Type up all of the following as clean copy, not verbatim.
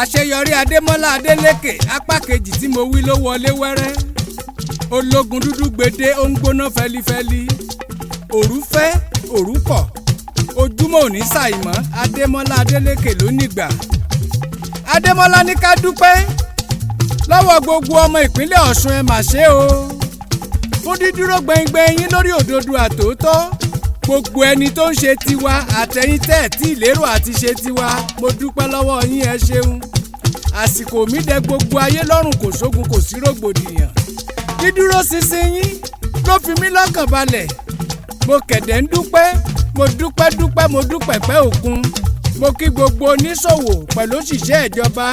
Àṣeyọrí Adémọ́lá Adélékè apá kejì tí mo wí ló wọlé wẹ́rẹ́. Ológun dúdú gbede, ó ń gbóná fẹlifẹli. Òru fẹ́, òru kọ̀, ojúmọ́ òní ṣàìmọ́. Adémọ́lá Adélékè ló nígbà. Adémọ́lá ní ká dúpẹ́ lọ́wọ́ gbogbo ọmọ ìpínlẹ̀ Ọ̀ṣun. Ẹ mà ṣe o fún dídúró gbẹngbẹng yín lórí òdodo àtòótọ́. Gbogbo ẹni tó ń ṣe tiwa, àtẹ̀yìn tẹ́ ẹ̀ tí ìlérò àti ṣe tiwa, mo dúpẹ́ lọ́wọ́ yín, ẹ ṣeun. Àsìkò mi dẹ gbogbo ayé lọ́rùn, kò sógun, kò sí rògbòdìyàn. Dídúró ṣinṣin yín ló fi mí lọ́kàn balẹ̀. Mo kẹ̀dẹ̀ ń dúpẹ́, mo dúpẹ́ dúpẹ́, mo dúpẹ́ pẹ́ òkun. Mo kí gbogbo oníṣòwò pẹ̀lú òṣìṣẹ́ ìjọba.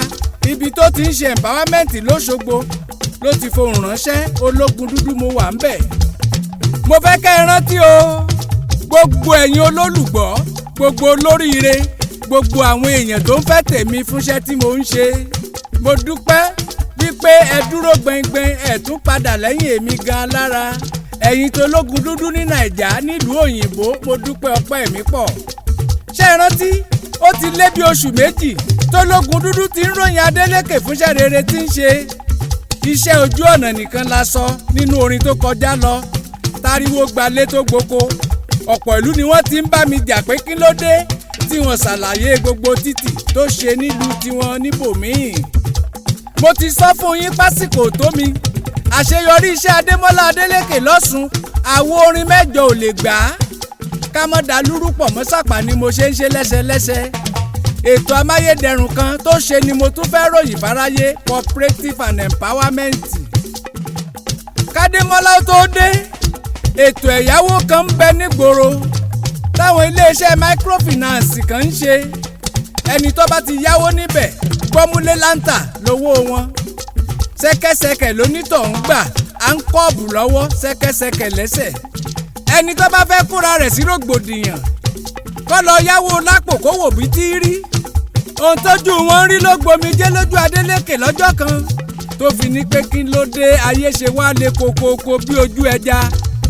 Ibi tó ti ń ṣe empowerment lÓṣogbo ló ti fohùn ránṣẹ́. Ológun dúdú, mo wà ń bẹ̀. Mo fẹ́ kẹ́ ẹ rántí o, gbogbo ẹ̀yin olólùgbọ́, gbogbo olóríire, gbogbo àwọn èèyàn tó ń fẹ́ tèmi fúnṣẹ́ tí mo ń ṣe, mo dúpẹ́ wípé ẹ dúró gbẹngbẹng, ẹ tún padà lẹ́yìn èmi gan lára. Ẹ̀yin tó lógun dúdú ní Nàìjà, nílùú òyìnbó, mo dúpẹ́, ọpẹ́ mi pọ̀. Ṣé ẹ rántí, ó ti lé bí oṣù 2 tó lógun dúdú ti ń ròyìn Adélékè fúnṣẹ́ rere tí ń ṣe. Iṣẹ́ ojú ọ̀nà nìkan la sọ nínú orin tó kọjá lọ, tariwo gbalé tó gboko. Ọ̀pọ̀ ìlú ni wọ́n ti ń bá mi jà pé kí ló dé tí wọ́n ṣàlàyé gbogbo títì tó ṣe nílùú tiwọn níbòmíì. Mo ti sọ fún yín pásìkò tó mi. Àṣeyọrí iṣẹ́ Adémọ́lá Adélékè lọ́sùn, àwo orin 8 ò lè gbà á. Ká mọ́ dalúrú pọ̀ mọ́ sàpà ni mo ṣe ń ṣe lẹ́sẹlẹ́sẹ. Ètò amáyédẹrùn kan tó ṣe ni mo tún fẹ́ ròyìn fáráyé, cooperative and empowerment. Kádémọ́lá tó dé, ètò ẹ̀yáwó kan ń bẹ nígboro táwọn iléeṣẹ́ microfinance kan ń ṣe. Ẹni tó bá ti yáwó níbẹ̀, gbọ́múlé láǹtà lówó wọn. Ṣẹ́kẹ́ṣẹkẹ̀ lónítọ̀hún gbà, à ń kọ́ọ̀bù lọ́wọ́, ṣẹ́kẹ́ṣẹkẹ̀ lẹ́sẹ̀. Ẹni tó bá fẹ́ kóra rẹ̀ sí rògbòdìyàn, kó lọ yáwó lápò, kó wò bí tí rí. Ohun tójú wọn rí ló gbomijé lójú Adélékè lọ́jọ́ kan tó fi ní pé kí ló dé, ayé ṣe wá lé kokoko bí ojú ẹja?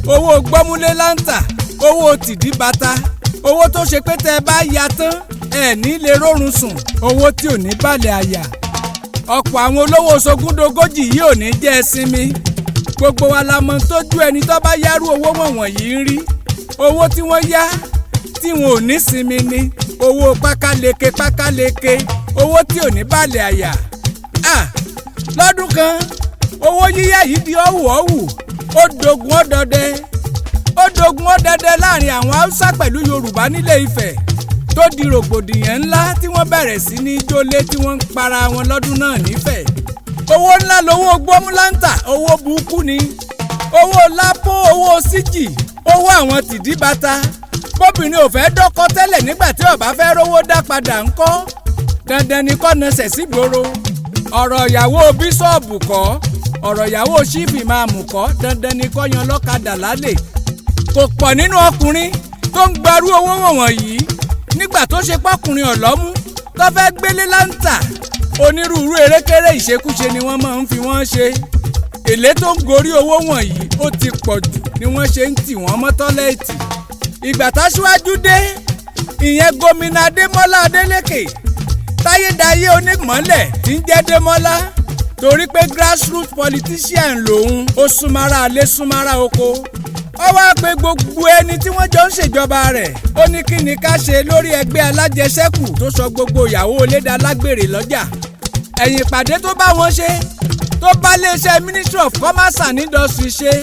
Owó gbọ́múlé láǹtà, owó tìdí bàtà, owó tó ṣe pé tẹ́ ẹ bá ya tán, ẹ ní lè rórun sùn, owó tí ò ní balẹ̀ àyà. Ọ̀pọ̀ àwọn olówó sogúndogójì yìí ò ní jẹ́ sinmi. Gbogbo wa la mọ̀ tójú ẹni tó bá yárú owó wọ̀nyí ń rí. Owó tí wọ́n yá tí wọn ò ní sinmi ni owó pákáleke pákáleke, owó tí ò ní balẹ̀ àyà. Ah, lọ́dún kan, owó yíyá yìí di ọ̀wù ọ̀wù, ó dogun, ó dọdẹ, ó dogun, ó dọdẹ láàrin àwọn Haúsá pẹ̀lú Yorùbá nílé Ifẹ̀, tó di rògbòdìyàn ńlá tí wọ́n bẹ̀rẹ̀ sí ní jólé, tí wọ́n ń para wọn lọ́dún náà nífẹ̀ẹ́. Owó ńlá lowó gbọ́múláńtà, owó burúkú ni owó lápò, owó síjì, owó àwọn tìdí bàtà. Bóbìnrin ò fẹ́ dọ́kọ tẹ́lẹ̀, nígbà tí ó bá fẹ́ rówó dá padà ńkọ́? Dandan ni kọ́ nasẹ̀ sígboro. Ọ̀rọ̀ ìyàwó bíṣọ̀bù kọ́, ọ̀rọ̀ ìyàwó sífì máa mú kọ́, dandan ni kọ́ yan lọ́kadà lálẹ́. Kò pọ̀ nínú ọkùnrin tó ń gbarú owó wọ̀nyí nígbà tó ṣe pọ́kùnrin ọ̀lọ́mú tó fẹ́ gbélé láǹtà. Onírúurú erékéré, ìṣekúṣe ni wọ́n máa ń fi wọ́n ṣe. Èlé tó ń gorí owó wọ̀nyí ó ti pọ̀ jù ni wọ́n ṣe ń tì wọ́n mọ́ tọ́lẹ́ẹ̀tì. Ìgbà táṣíwájú dé, ìyẹn gómìnà Adémọ́lá Adélékè, táyédáyé onímọ̀lẹ̀ tí ń jẹ́ Démọ́lá, torí pé grassroots politician lòun, ó súnmọ́ra alé, súnmọ́ra oko. Ó wá pe gbogbo ẹni tí wọ́n jọ ń ṣèjọba rẹ̀. Ó ní kí ni ká ṣe lórí ẹgbẹ́ alájẹsẹ́kù tó sọ gbogbo ìyàwó olédà lágbèrè lọ́jà? Ẹ̀yìn ìpàdé tó bá wọn ṣe, tó bá iléeṣẹ́ Ministry of Commerce and Industry ṣe,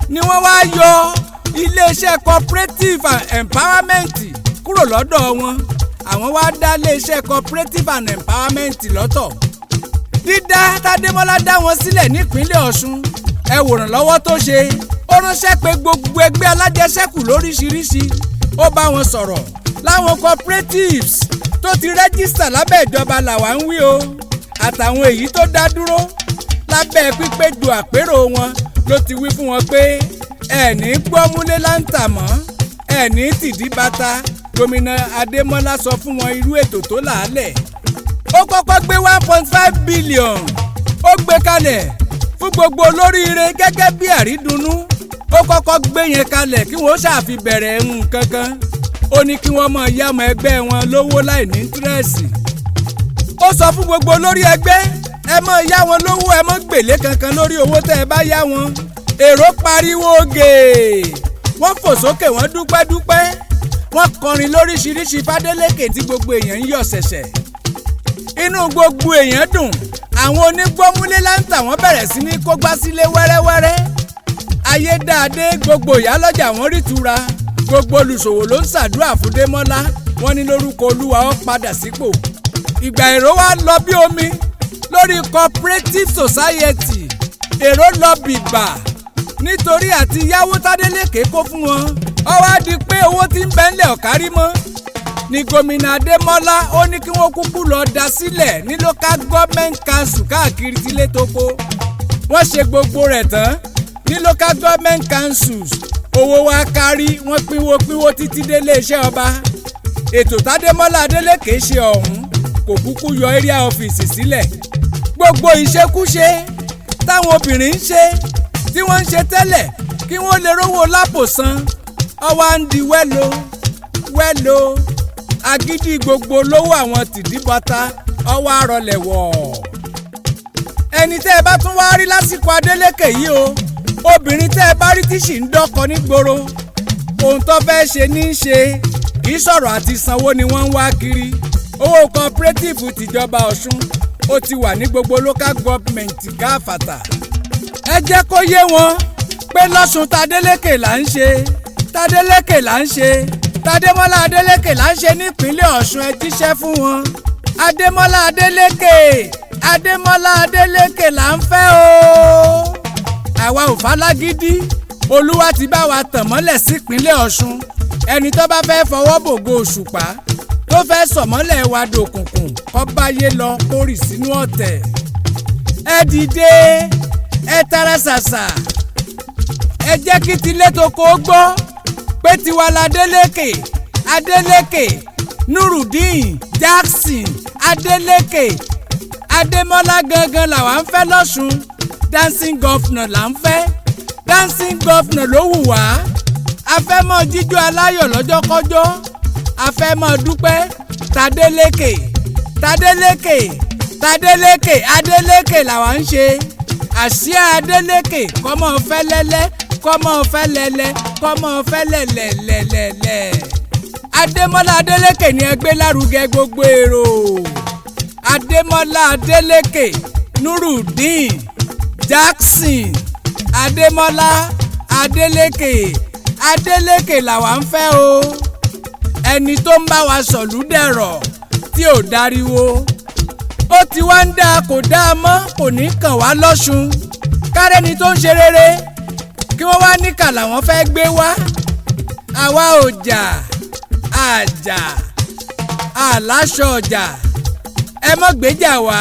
ni wọ́n wá yọ iléeṣẹ́ cooperative and empowerment kúrò lọ́dọ̀ wọn. Àwọn wá dá iléeṣẹ́ cooperative and empowerment lọ́tọ̀. Dídá tádémọ́lá dá wọn sílẹ̀ nípínlẹ̀ Ọ̀ṣun, ẹ wòrán lọ́wọ́ tó ṣe. Ó ránṣẹ́ pé gbogbo ẹgbẹ́ alájẹsẹ́kù lóríṣiríṣi, ó bá wọn sọ̀rọ̀ láwọn cooperatives tó ti register lábẹ́ ìjọba làwa ń wí o, àtàwọn èyí tó dá dúró. Lábẹ́ pípéjọ àpérò wọn ló ti wí fún wọn pé ẹ ní gbọ́múlé láǹtà mọ́, ẹ ní tìdí bàtà. Gómìnà Adémọ́lá sọ fún wọn irú ètò tó làálẹ̀. Ó kọ́kọ́ gbé 1.5 billion, ó gbé kalẹ̀ fún gbogbo olóríire gẹ́gẹ́ bí àrídùnnú. Ó kọ́kọ́ gbé yẹn kalẹ̀ kí wọ́n ṣàfi bẹ̀rẹ̀ nǹkan kan. Ó ní kí wọ́n máa yá ọmọ ẹgbẹ́ wọn lówó láì ní interest. Ó sọ fún gbogbo olórí ẹgbẹ́, ẹ má yá wọn lówó, ẹ má gbèlé kankan lórí owó tẹ́ ẹ bá yá wọn. Èrò pariwo gèè, wọ́n fò sókè, wọ́n dúpẹ́ dúpẹ́, wọ́n kọrin lóríṣiríṣi f'Adélékè tí gbogbo èèyàn ń yọ̀ ṣẹ̀ṣẹ̀. Inú gbogbo èèyàn dùn. Àwọn onígbọ́múlé láǹtà wọ́n bẹ̀rẹ̀ sí ní kógbá sílé wẹ́rẹ́wẹ́rẹ́. Ayédáadé gbogbo ìyálọ́jà wọ́n rí tura. Gbogbo olùṣòwò ló ń ṣàdúrà fún Démọ́lá, wọ́n ní lórúkọ Olúwa ó padà sípò. Ìgbà èrò wa lọ bí omi lórí cooperative society. Èrò lọ bìbà nítorí àti yáwó tádélékè kó fún wọn. Ó wá di pé owó tí ń bẹ ńlẹ̀ ọ̀kárí mọ́ ni gómìnà Adémọ́lá ó ní kí wọ́n kúkú lọ dá sílẹ̀ ní local government council káàkiri tílé tóko. Wọ́n ṣe gbogbo rẹ̀ tán ní local government councils. Owó wa kárí, wọ́n pínwó pínwó títí dé iléeṣẹ́ ọba. Ètò tádémọ́lá Adélékè ṣe ọ̀hún kò kúkú yọ area office sílẹ̀. Gbogbo ìṣekúṣe táwọn obìnrin ń ṣe tí wọ́n ń ṣe tẹ́lẹ̀ kí wọ́n lè rówó lápò san, ọwọ́ à ń di wẹ́lo wẹ́lo. Agídí gbogbo lówó àwọn tìdíbọta ọwọ́ àrọlẹ̀ wọ̀. Ẹni tẹ́ ẹ bá tún wá rí lásìkò Adélékè yìí o, obìnrin tẹ́ ẹ bá rí tí sì ń dọ́kọ nígboro, ohun tó fẹ́ ṣe ní í ṣe, kì í sọ̀rọ̀ àti sanwó ni wọ́n ń wá kiri. Owó cooperative tìjọba Ọ̀ṣun ó ti wà ní gbogbo local government káfàtà. Ẹ jẹ́ kó yé wọn pé lọ́sùn tadélékè là ń ṣe, tadélékè là ń ṣe, tadémọ́lá Adélékè là ń ṣe nípínlẹ̀ Ọ̀ṣun. Ẹ jíṣẹ́ fún wọn. Adémọ́lá Adélékè, Adémọ́lá Adélékè là ń fẹ́ o. Àwa ò falágídí. Olúwa ti bá wa tàn mọ́lẹ̀ sípínlẹ̀ Ọ̀ṣun. Ẹni tó bá fẹ́ fọwọ́ bògo òṣùpá, tó fẹ́ sọ̀mọ́lẹ̀ wa dòkùnkùn, kó báyé lọ kórì sínú ọ̀tẹ̀. Ẹ dìde, ẹ tara ṣàṣà, ẹ jẹ́ kí tilé toko gbọ́ pé tiwa l'Adélékè, Adélékè Nurudeen Jackson Adélékè Adémọ́lá gangan làwa ń fẹ́ lọ́ṣun. Dancing governor là ń fẹ́, dancing governor ló wù wá. A fẹ́ mọ́ jíjó aláyọ̀ lọ́jọ́kọ́jọ́, a fẹ́ mọ́ dúpẹ́. Tadélékè, Tadélékè, Tadélékè, Adélékè làwa ń ṣe. Àsíá Adélékè kọ́mọ fẹ́lẹ́lẹ́, kọ́mọ fẹ́lẹ́lẹ́, kọ́mọ fẹ́lẹ́lẹ́lẹ́lẹ́. Adémọ́lá Adélékè ni ẹ gbé lárugẹ gbogbo èrò. Adémọ́lá Adélékè Nurudeen Jackson Adémọ́lá Adélékè, Adélékè làwa ń fẹ́ o. Ẹni tó ń bá wa sọ̀lú dẹ̀rọ̀ tí ò dáríwo, ó ti wá ń dáa kò dáa mọ́, kò ní kàn wá lọ́ṣun. Kárẹ́ni tó ń ṣe rere kí wọ́n wá níkà làwọn fẹ́ gbé wá. Àwa ò jà, àjà àláṣọ ọjà, ẹ mọ́ gbéjà wá.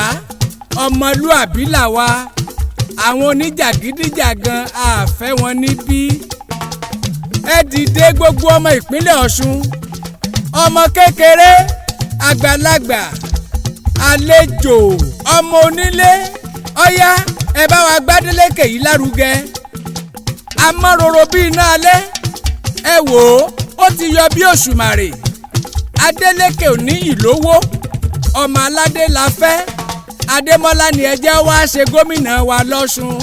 Ọmọlúàbí làwa. Àwọn oníjàgídíjàgan àfẹ́ wọn níbí. Ẹ dìde gbogbo ọmọ ìpínlẹ̀ Ọ̀ṣun, ọmọ kékeré, àgbàlagbà, àlejò, ọmọ onílé, ọ̀yá ẹ bá wa gbádélékè yìí lárugẹ. Amọ́roro bíi iná alẹ́, ẹ wò ó, ó ti yọ bí òṣùmàrè. Adélékè ò ní ìlówó, ọmọ aládé la fẹ́. Adémọ́lá ni ẹ jẹ́ wá ṣe gómìnà wa lọ́ṣun.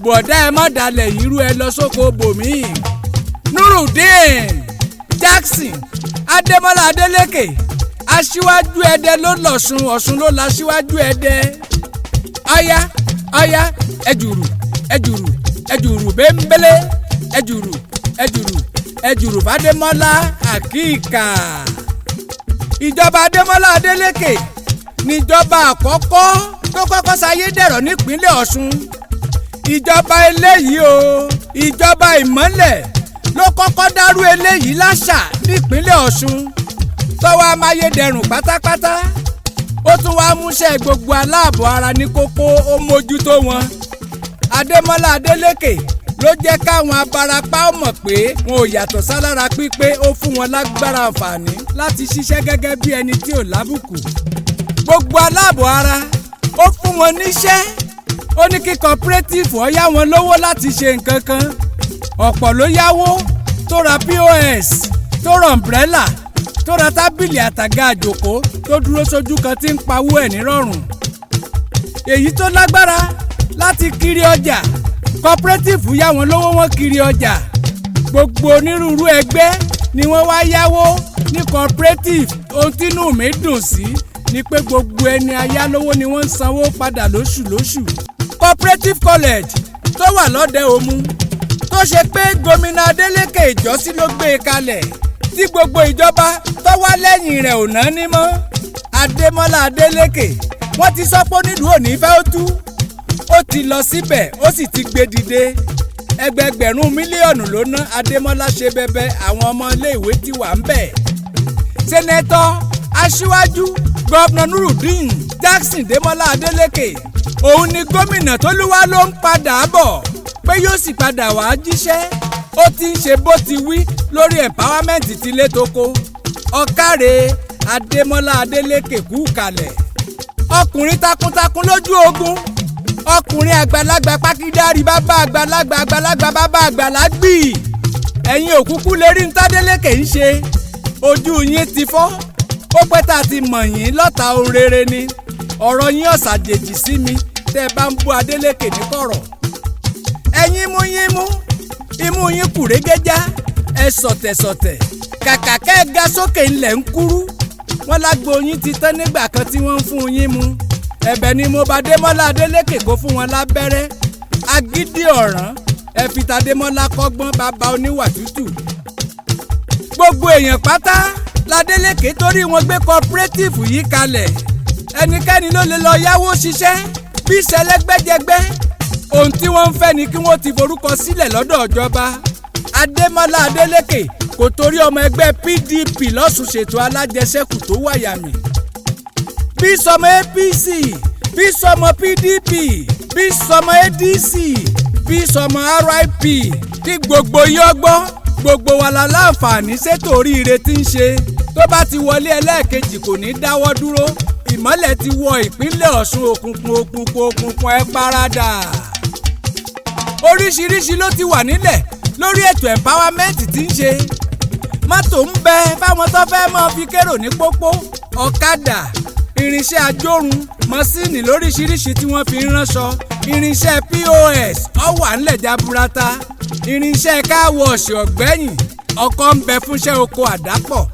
Bọ̀dá, ẹ má dalẹ̀ yírú, ẹ lọ sóko bòmíì. Nurudeen Jackson Adémọ́lá Adélékè, aṣíwájú ẹdẹ ló lọ́ṣun, Ọ̀ṣun ló la aṣíwájú ẹdẹ. Ọ̀yá ọ̀yá, ẹjùrù ẹjùrù ẹjùrù bẹ́ńbẹ́lẹ́, ẹjùrù ẹjùrù ẹjùrù fàdémọ́lá àkíkà. Ìjọba Adémọ́lá Adélékè níjọba àkọ́kọ́ tó kọ́kọ́ ṣayédẹ̀rọ̀ nípínlẹ̀ Ọ̀ṣun. Ìjọba eléyìí o, ìjọba ìmọ́lẹ̀ ló kọ́kọ́ dárú eléyìí láṣà nípínlẹ̀ Ọ̀ṣun, tọ́wọ́ amáyédẹrùn pátápátá. Ó tún wá múṣẹ́ gbogbo aláàbọ̀ ara ní kókó, ó mójútó wọn. Adémọ́lá Adélékè ló jẹ́ káwọn abarapá mọ̀ pé wọn ò yàtọ̀ sálára pípé. Ó fún wọn lágbára, àǹfààní láti ṣiṣẹ́ gẹ́gẹ́ bí ẹni tí ò lábùkù. Gbogbo aláàbọ̀ ara, ó fún wọn níṣẹ́. Ó ní kí cooperative ó yá wọn lówó láti ṣe nǹkan kan. Ọ̀pọ̀ ló yáwó tó ra POS, tó ra umbrella, tó Tó ra tábìlì àtàga àjòkó tó dúró sójú kan tí ń pawó ẹ̀ nírọ̀rùn. Èyí tó lágbára láti kiri ọjà, cooperative yá wọn lówó, wọn kiri ọjà. Gbogbo onírúurú ẹgbẹ́ ni wọ́n wá yáwó ní cooperative. Ohun tínú mi dùn sí ni pé gbogbo ẹni ayálówó ni wọ́n ń sanwó padà lóṣù lóṣù. Cooperative college tó wà lọ́dẹ Òmu, tó ṣe pé gómìnà Adeleke ìjọ́sí ló gbé e kalẹ̀, tí gbogbo ìjọba tó wá lẹ́yìn rẹ̀ ò ná ní mọ́. Adémọ́lá Adeleke, wọ́n ti sọ pé onílùú òní fẹ́ ó tú, ó ti lọ síbẹ̀, ó sì ti gbé dìde. Ẹgbẹẹgbẹ̀rún mílíọ̀nù ló ná. Adémọ́lá ṣe bẹbẹ, àwọn ọmọ iléèwé ti wà ń bẹ̀. Senator aṣíwájú Governor Nurudeen Jackson Démọ́lá Adeleke, òun ni gómìnà tólúwa ló ń padà bọ̀ pé yóò sì padà wàá jíṣẹ́. Ó ti ń ṣe bó ti wí lórí empowerment ti létoko. Ọ̀kàrẹ̀ Adémọ́lá Adeleke, kú kalẹ̀. Ọkùnrin takuntakun lójú ogun, ọkùnrin àgbàlagbà pákídárì, bàbá àgbàlagbà, àgbàlagbà bàbá àgbàlagbì. Ẹ̀yin òkúkú lè rí ntádélékè ń ṣe, ojú yín ti fọ́. Ó pẹ́ tá a ti mọ̀ yín lọ́ta ohun rere ni. Ọ̀rọ̀ yín ọ̀sàjèjì sí mi tẹ́ ẹ bá ń bú Adélékè ní kọ̀rọ̀. Ẹ̀yin mú yín mú imú yín kùrégéjá, ẹ sọ̀tẹ̀sọ̀tẹ̀, kàkà kẹ́ ẹ ga sókè ńlẹ̀ ń kúrú. Wọ́n lágbo yín ti tán nígbà kan tí wọ́n ń fún yín mu. Ẹ̀bẹ̀ ni mo bá Démọ́lá Adélékè kó fún wọn lábẹ́rẹ́ agídí ọ̀ràn. Ẹ fi tàdémọ́lá kọ́gbọ́n, bàbá oníwà tútù. Gbogbo èèyàn pátá ládélékè torí wọn gbé cooperative yìí kalẹ̀. Ẹnikẹ́ni ló lè lọ yáwó ṣiṣẹ́ bí sẹlẹ́gbẹ́jẹgbẹ́. Ohun tí wọ́n ń fẹ́ ni kí wọ́n ti forúkọ sílẹ̀ lọ́dọ̀ ìjọba. Adémọ́lá Adélékè kò torí ọmọ ẹgbẹ́ PDP lọ́sùn ṣètò alájẹsẹ́kù tó wáyàmì. Bí sọmọ APC, bí sọmọ PDP, bí sọmọ ADC, bí sọmọ RIP, kí gbogbo yín ọgbọ́n, gbogbo wa la láǹfààní ṣètò oríire tí ń ṣe. Tó bá ti wọlé ẹlẹ́ẹ̀kejì, kò ní dáwọ́ dúró. Ìmọ́lẹ̀ ti wọ ìpínlẹ̀ Ọ̀ṣun. Òkùnkùn, òkùnkùn, òkùnkùn, ẹ paradà. Oríṣiríṣi ló ti wà nílẹ̀ lórí ètò empowerment tí ń ṣe. Mọ́tò ń bẹ fáwọn tó fẹ́ máa fi kérò ní pópó, ọ̀kadà, irinṣẹ́ ajórun, mọ́sìnì lóríṣiríṣi tí wọ́n fi ń ránṣọ, irinṣẹ́ POS ó wà ńlẹ̀ jaburata, irinṣẹ́ car wash ọ̀gbẹ́yìn, ọkọ̀ ń bẹ fúnṣẹ́ oko àdápọ̀.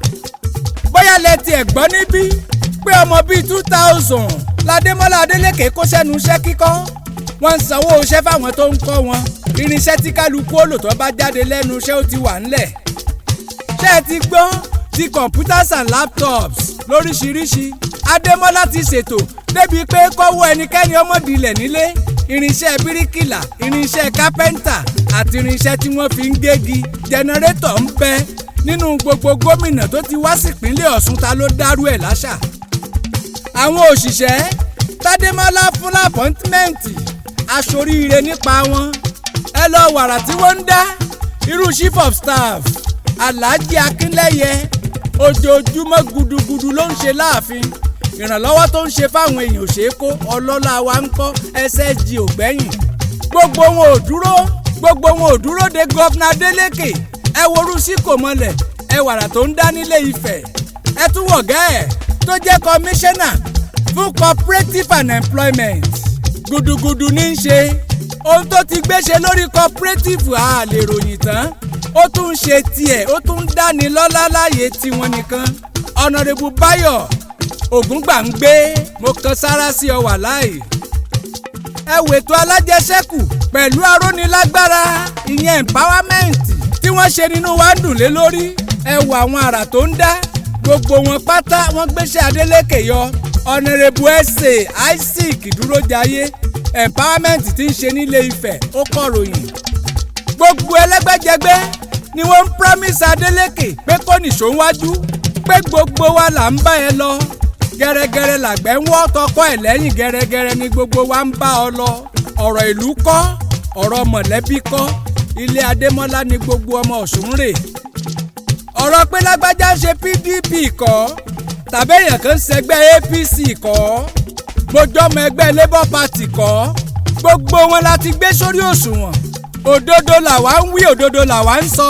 Bóyá lẹ tiẹ̀ gbọ́ níbí pé ọmọ bíi 2,000 ládémọ́lá Adélékè kó sẹ́nu iṣẹ́ kíkọ́. Wọ́n ń sanwó iṣẹ́ fáwọn tó ń kọ́ wọn. Irinṣẹ́ tí kálukú ó lò tó bá jáde lẹ́nu iṣẹ́ ó ti wà ńlẹ̀. Ṣé ẹ ti gbọ́ ti computers and laptops lóríṣiríṣi? Adémọ́lá ti ṣètò débi pé kọ́wọ́ ẹnikẹ́ni ọmọdìlẹ̀ nílé. Irinṣẹ́ bíríkìlà, irinṣẹ́ kápẹ́ńtà àti irinṣẹ́ tí wọ́n fi ń gégi, jẹnẹrétọ̀ ń bẹ. Nínú gbogbo gómìnà tó ti wá sípínlẹ̀ Ọ̀ṣun, ta ló dárú ẹ̀ láṣà? Àwọn òṣìṣẹ́ tádémọ́lá fún l'appointment, aṣoríire nípa wọn. Ẹ lọ wàrà tí wọ́n ń dá. Irú chief of staff Alhaji Akínlẹ́yẹ, ojoojúmọ́ gudugudu ló ń ṣe láàfin. Ìrànlọ́wọ́ tó ń ṣe fáwọn èèyàn ò ṣeé kó. Ọlọ́lá wa ń kọ́ SSG ògbẹ́yìn. Gbogbo wọn ò dúró, gbogbo wọn ò dúró de Governor Adeleke. Ẹ worú sí kò mọlẹ̀, ẹ wàrà tó ń dá nílé Ifẹ̀. Ẹ tún wọ̀gá ẹ̀ tó jẹ́ kọmíṣánná fún cooperative and employment, gudugudu ní í ṣe. Ohun tó ti gbé ṣe lórí cooperative, a lè ròyìn tán. Ó tún ń ṣe tiẹ̀, ó tún ń dáni lọ́lá láàyè tiwọn nìkan. Honourable Báyọ̀ Ògúngbàǹgbé, mo kan sára sí ọ wà láì. Ẹ wètò alájẹsẹ́kù pẹ̀lú arónilágbára, ìyẹn empowerment tí wọ́n ṣe nínú wa ń dùn lé lórí. Ẹ wo àwọn àrà tó ń dá. Gbogbo wọn pátá wọ́n gbéṣẹ́ Adeleke yọ. Honourable ẹsẹ̀ Isaac Dúrójayé, empowerment tí ń ṣe nílé Ifẹ̀, ó kọ̀ròyìn. Gbogbo ẹlẹ́gbẹ́jẹgbẹ́ ni wọ́n ń promise Adeleke pé kò nìṣó wájú, pé gbogbo wa là ń bá ẹ lọ. Gẹ́rẹ́gẹ́rẹ́ làgbẹ́ ń wọ́ tọkọ ẹ̀ lẹ́yìn, gẹ́rẹ́gẹ́rẹ́ ni gbogbo wa ń bá ọ lọ. Ọ̀rọ̀ ìlú kọ́, ọ̀rọ̀ mọ̀lẹ́bí kọ́, ilé Adémọ́lá ni gbogbo ọmọ Ọ̀ṣun rè. Ọ̀rọ̀ pé lágbájá ń ṣe PDP kọ́, tàbí èèyàn kan ń ṣẹgbẹ́ APC kọ́, mojọ́mọ ẹgbẹ́ Labour Party kọ́, gbogbo wọn la ti gbé sórí òṣùwọ̀n. Òdodo làwa ń wí, òdodo làwa ń sọ.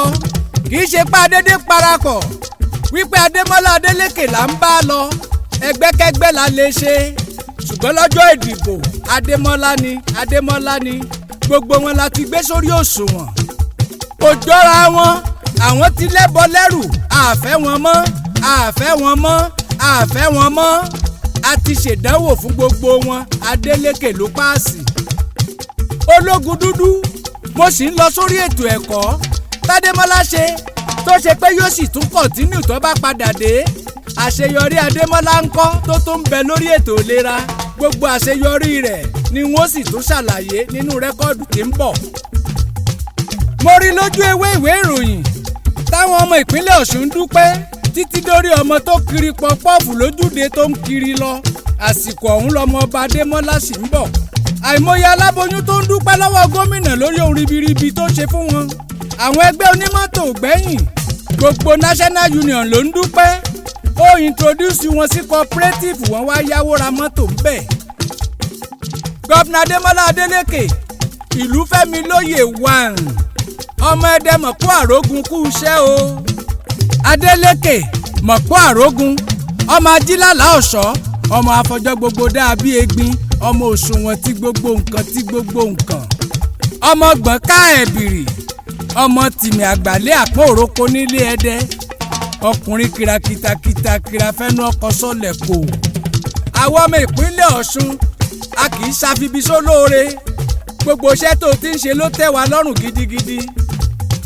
Kì í ṣe pa dédé parapọ̀. Wípé Adémọ́lá Adélékè là ń bá lọ, ẹgbẹ́kẹ́gbẹ́ la lè ṣe, ṣùgbọ́n lọ́jọ́ ìdìbò Adémọ́lá ni, Adémọ́lá ni. Gbogbo wọn la ti gbé sórí òṣùwọ̀n, kò jọra wọn. Àwọn ti lẹ́bọ lẹ́rù, àfẹ́ wọn mọ́, àfẹ́ wọn mọ́, àfẹ́ wọn mọ́. A ti ṣèdánwò fún gbogbo wọn, Adélékè ló páàsì. Ológun dúdú, mo sì ń lọ sórí ètò ẹ̀kọ́ tádémọ́lá ṣe, tó ṣe pé yóò sì tún continue tó bá padà dé. Àṣeyọrí Adémọ́lá ń kọ́ tó tún ń bẹ lórí ètò ìlera. Gbogbo àṣeyọrí rẹ̀ ni wọ́n sì tún ṣàlàyé nínú record tí ń bọ̀. Mo rí lójú ewé ìwé ìròyìn táwọn ọmọ ìpínlẹ̀ Ọ̀ṣun ń dúpẹ́, títí dórí ọmọ tó kiri puff-puff lójúde tó ń kiri lọ. Àsìkò ọ̀hún lọmọ ọba Adémọ́lá sì ń bọ̀. Àìmọye aláboyún tó ń dúpẹ́ lọ́wọ́ gómìnà lórí ohun ribiribi tó ṣe fún wọn. Àwọn ẹgbẹ́ onímọ́tò gbẹ̀yìn, gbogbo National Union ló ń dúpẹ́. Ó introduce wọn sí cooperative, wọn wá yáwó ra mọ́tò ń bẹ̀. Governor Adémọ́lá Adélékè, ìlú Fẹ́mi lóye one, ọmọ Ẹdẹ mọ̀kú àrógun, kú iṣẹ́ o. Adélékè mọ̀kú àrógun, ọmọ ajílàlá ọ̀ṣọ́, ọmọ afọjọ́ gbogbo dáa bí egbin, ọmọ òṣùwọ̀n tí gbogbo nǹkan, tí gbogbo nǹkan, ọmọ gbọ̀n ká ẹ̀bìrì, ọmọ tìmì àgbàlẹ̀ àpò òroko nílé Ẹdẹ, ọkùnrin kìràkìtàkìtà kìràfẹ́nu ọkọ̀ sọlẹ̀ kò. Àwọn ọmọ ìpínlẹ̀ Ọ̀ṣun, a kì í ṣàfibisó lóore. Gbogbo iṣẹ́ tó ti ń ṣe ló tẹ́ wa lọ́rùn gidigidi.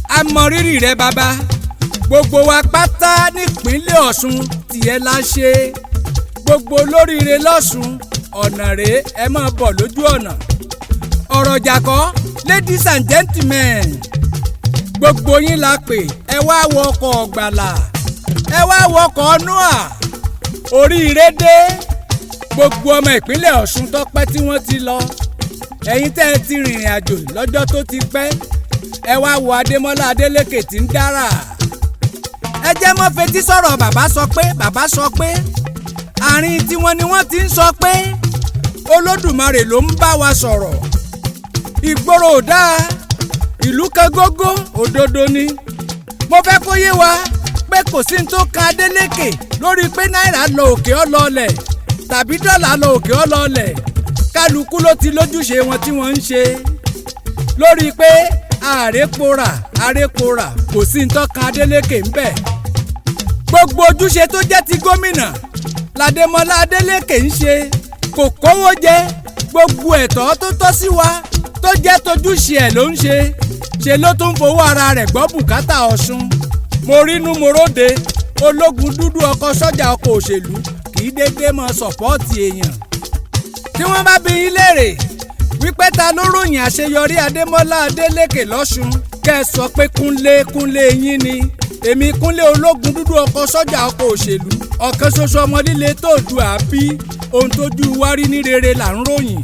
A mọ rírì rẹ, bàbá. Gbogbo wa pátá nípínlẹ̀ Ọ̀ṣun, tiẹ̀ la ṣe. Gbogbo olóríire lọ́ṣun, ọ̀nà rèé, ẹ máa bọ̀ lójú ọ̀nà. Ọ̀rọ̀ jàkọ́, ladies and gentlemen, gbogbo yín la pè. Ẹ wá wọ ọkọ̀ ọ̀gbàlà, ẹ wá wọ ọkọ̀ Noah. Oríire dé. Gbogbo ọmọ ìpínlẹ̀ Ọ̀ṣun tó pẹ́ tí wọ́n ti lọ, ẹ̀yin tẹ́ ẹ ti rìnrìn àjò lọ́jọ́ tó ti pẹ́, ẹ wá wo Adémọ́lá Adélékè tí ń dára. Ẹ jẹ́ mọ́ fetí sọ̀rọ̀. Bàbá sọ pé, bàbá sọ pé àárín tiwọn ni wọ́n ti ń sọ pé Olódùmarè ló ń bá wa sọ̀rọ̀. Ìgboro ò dáa, ìlú kan gógó, òdodo ni. Mo fẹ́ kó yé wa pé kò sí ní tó kan Adélékè lórí pé náírà lọ òkè, ó lọlẹ̀, tàbí dọ́là lọ òkè, ó lọlẹ̀. Kálukú ló ti lójúṣe wọn tí wọ́n ń ṣe. Lórí pé àrèpora àrèpora, kò sí ní tó kan Adélékè ń bẹ̀. Gbogbo ojúṣe tó jẹ́ ti gómìnà ládémọ́lá Adélékè ń ṣe, kò kówó jẹ. Gbogbo ẹ̀tọ́ tó tọ́ sí wa tó jẹ́ tojúṣe ẹ̀ ló ń ṣe. Ṣe ló tún fowó ara rẹ̀ gbọ́ bùkátà Ọ̀ṣun. Mo rínú mo róde. Ológun dúdú, ọkọ̀ sọ́jà, ọkọ̀ òṣèlú, kì í dédé mọ support èèyàn. Tí wọ́n bá bi yín léèrè wípé ta ló ròyìn àṣeyọrí Adémọ́lá Adélékè lọ́ṣun, kẹ́ ẹ sọ pé Kúnlé, Kúnlé yín ni. Èmi Kúnlé ológun dúdú, ọkọ̀ sọ́jà, ọkọ̀ òṣèlú, ọ̀kan ṣoṣo ọmọ líle tó du àbí ohun tójú wárí ní rere là ń ròyìn.